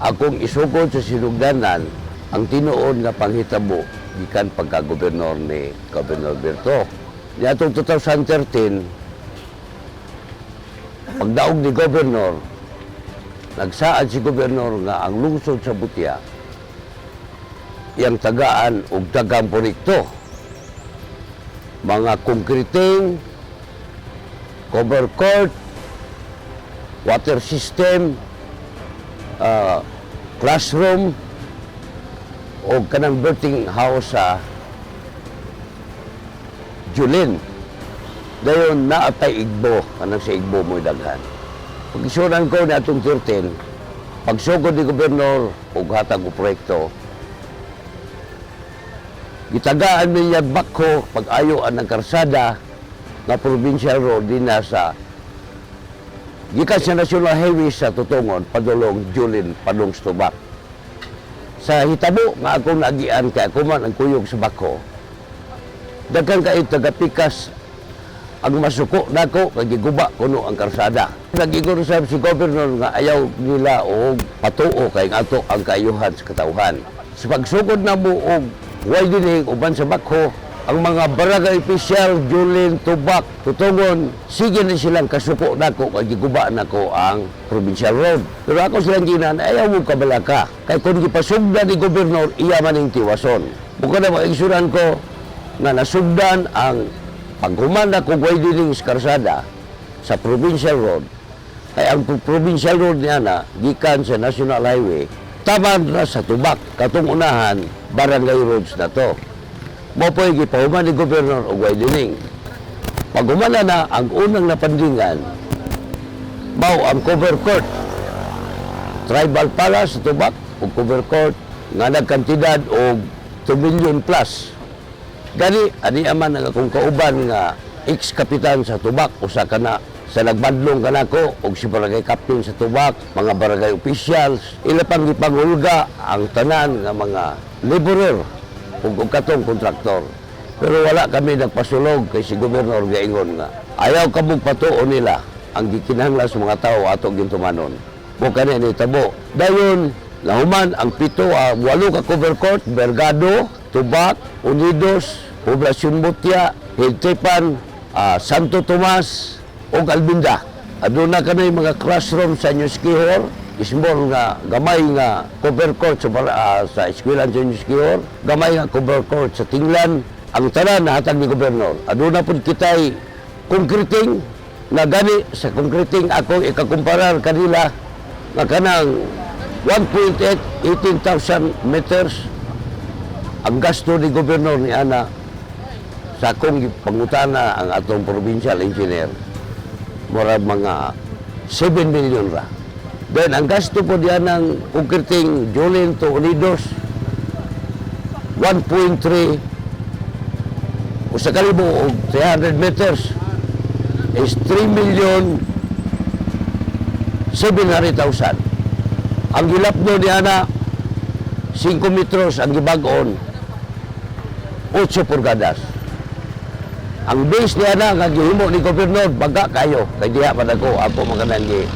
Akong isugod sa sinugdanan ang tinuod nga panghitabo gikan pagka-gobernador ni Governor Berto. Niadtong 2013, pagdaog ni Governor, nagsaad si Gobernador nga ang lungsod sa Butia iyang tagaan og daghang proyekto. Mga concreting, cover court, water system, classroom, o kanang birthing house sa Julin. Dayon naatay Igbo, kanang sa Igbo mo'y daghan. Pag-isuran ko ni atong 13, pagsugod ni Gobernador og hatag og proyekto, gitagaan mi niya backhoe pag-ayo ang karsada nga provincial road din na sa gikan sa National Highway sa Tutungon padulong Julin, padung sa Tubak. Sa hitabo nga akong naagian, kay ako man ang kuyog sa backhoe, daghan kaayo tagapikas ang masuko nako kay giguba kuno ang karsada. Nag-ingon sa si Governor nga ayaw nila og patuo kay ato ang kaayuhan sa katawhan. Sa pagsugod na mo og widening uban sa backhoe, ang mga barangay official, Julin, Tubak, Tutungon, sige na silang kasuko nako kay giguba nako ang provincial road. Pero ako silang ginan, ayaw mo kabalaka. Kay kung gipasugdan ni Gobernador, iya man ning tiwason. Bukod na maigsuran ko nga nasugdan ang paghuman ko widening sa karsada sa provincial road, kay ang provincial road niya na gikan sa national highway taman ra sa Tubak, katong unahan barangay roads na to. Mo po'y gipahuman ni Gobernador og widening. Pag humana na, ang unang napandingan mao ang cover court, tribal palace sa Tubak ug cover court nga nagkantidad og 2 million plus. Gani, ani aman ang akong kauban nga ex-kapitan sa Tubak, usa ka na sa nagbadlong kanako og si barangay captain sa Tubak, mga barangay officials, ila pang gipanghulga ang tanan nga mga laborer ug katong kontraktor. Pero wala kami nagpasulog kay si Gobernador gaingon nga ayaw kamong patuo nila, ang gikinahanglan sa mga tao ato gintumanon. Mo kani ni tabo. Dayon nahuman ang pito, walo ka cover court, Bergado, Tubak, Unidos, Poblacion Butia, Hintipan, Santo Tomas, ug Albinda. Aduna kanay mga classroom sa New Siquijor, small nga gamay nga cover court sa eskwelahan sa New Siquijor, gamay nga cover court sa Tinglan. Ang tanan nahatag ni Gobernador. Aduna pud kitay concreting na gani sa concreting ako ikakumparar kanila nga kanang 1.8, 18,000 meters ang gasto ni Gobernador ni ana. Sa akong pangutana ang atong provincial engineer, mura mga 7 million ra. Then ang gasto po diyan ng concreting Julin to Unidos, 1.3, usa ka libo og 300 meters is 3 million 700,000. Ang gilapno ni ana 5 metros, ang gibag-on 8 pulgadas. Ang base niya na nga gihimo ni Gobernador baga kayo kay diha man ako ako makanang gi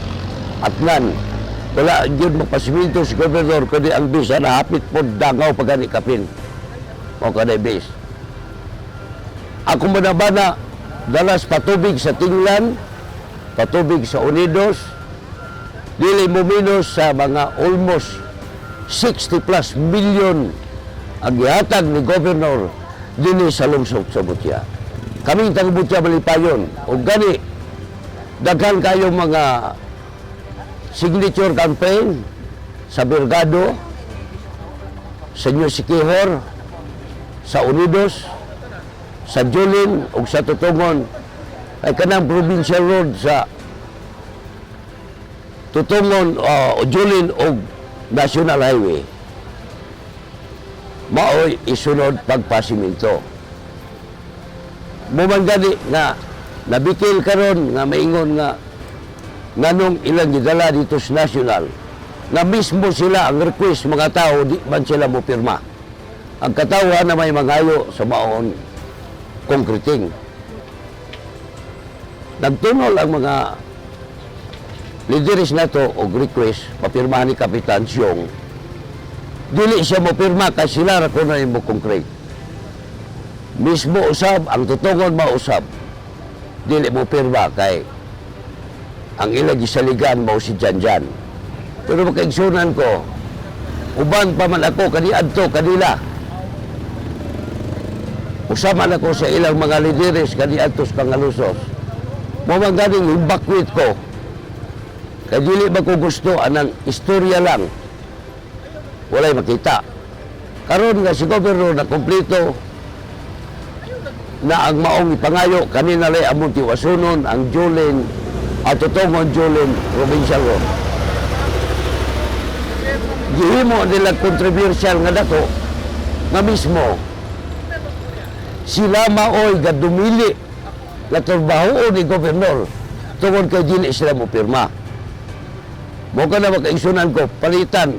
atnan. Wala gyud magpasiminto si Gobernador kundi ang base na hapit po dangaw pa gani kapin. Mao kanay base. Ako manabana dalas patubig sa Tinglan, patubig sa Unidos, dili mo minus sa mga almost 60 plus million ang gihatag ni Governor dinhi sa lungsod sa Butia. Kaming taga Butia malipayon. O gani, daghan kayo mga signature campaign sa Bergado, sa New Siquijor, sa Unidos, sa Julin ug sa Tutungon, ay kanang provincial road sa Tutungon, Julin ug National Highway maoy isunod pagpasiminto. Muman gani nga nabikil karon nga maingon nga nganong ilang gidala dito sa national na mismo sila ang request, mga tao di man sila mo pirma. Ang katawhan na may mangayo sa maon concreting. Nagtunol ang mga Lideres nato og request papirmahan ni Kapitan Siyong. Dili siya mo pirma kay sila ra kuno mo concrete. Mismo usab ang tutungon mausab. Dili mo pirma kay ang ilang gisaligan mao si Janjan. Pero makaigsunan ko, uban pa man ako kaniadto kanila. Usama na ko sa ilang mga lideres kaniadto sa Pangalusos. Mao man ganing bakwit ko. Kay dili ba ko gusto anang istorya lang. Walay makita. Karon nga si Governor na kompleto na ang maong ipangayo kanina lay among tiwasunon ang Julin at tutungon Julin Provincial Road. Gihimo nila controversial nga dako nga mismo sila maoy gadumili nga trabaho ni Gobernador tungod kay dili sila mo pirma. Mo ka na makaigsunan ko, palitan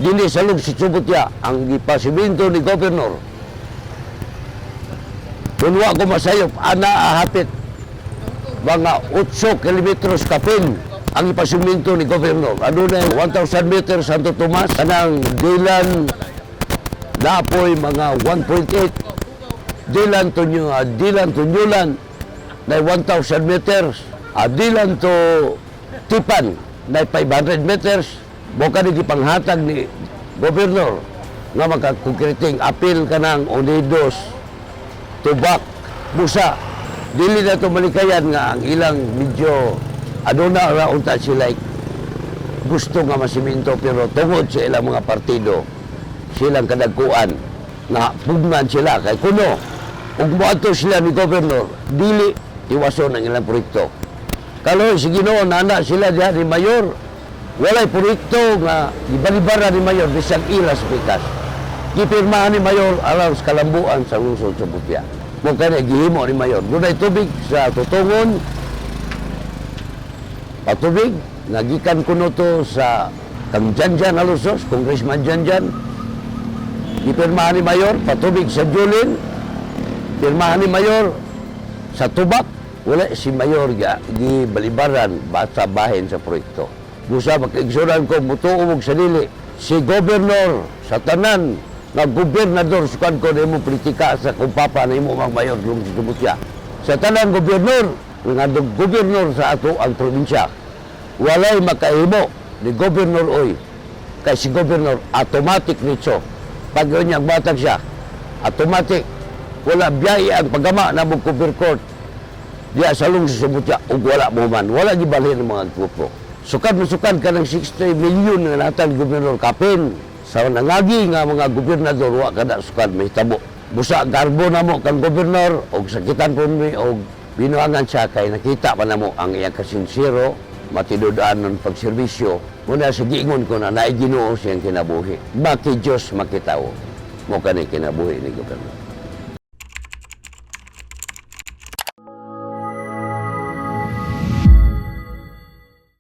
dili sa lungsod Sumutya ang gipasiminto ni Gobernador. Kung wa ko masayop, ana ahapit mga 8 kilometros kapin ang ipasiminto ni Gobernador. Ano na 1,000 meters Santo Tomas, kanang Dilan Napoy mga 1.8, Dilan to Newland na 1,000 meters, Dilan to Tipan na 500 meters. Mo kani gipanghatag ni Gobernador nga makakonkreting apil kanang Unidos, Tubak, busa. Dili na to malikayan nga ang ilang medyo aduna ra unta sila gusto nga masiminto, pero tungod sa ilang mga partido silang kadagkuan nga pugnan sila kay kuno ug moadto sila ni Governor, dili tiwason ang ilang proyekto. Kaloy si Ginoo, nana sila diha ni Mayor, walay proyekto nga gibalibara ni Mayor bisan ila sa pikas. Gipirmahan ni Mayor alang sa kalambuan sa lungsod sa Butya. Mo kani gihimo ni Mayor. Dunay tubig sa tutungon, patubig, nagikan kuno to sa kang Janjan Alusos, Congressman Janjan. Gipirmahan ni Mayor, patubig sa Julin, pirmahan ni Mayor sa Tubak, wala si Mayor ga, gibalibaran ba sa bahin sa proyekto. Busa makaigsunan ko, mutuo og sa dili, si Governor sa tanan nga gobernador, sukan ko na imo politika sa kung papa na imo mang mayor lungsod Sumutya. Sa tanan gobernador, nga gobernador sa ato ang probinsya, walay makahimo ni Governor Oy. Kay si Governor, automatic nitso. Pag yun niyang batag siya, automatic. Wala biyahe ang paggama na mo cover court. Diya sa lungsod Sumutya, ug wala mo man. Wala gibalhin ang mga grupo. Sukad mo sukad ka ng 60 million nga natag Gobernador kapin. Sa nangagi nga mga gobernador, wa kada sukad mahitabo. Busa garbo na mo kang gobernador, og sakitan po mi, og binuangan siya kay nakita pa na mo ang iyang kasinsero, matinudan ng pagserbisyo. Muna sa giingon ko na naay Ginoo siyang kinabuhi. Maki Diyos makitawo. Mo kani kinabuhi ni gobernador.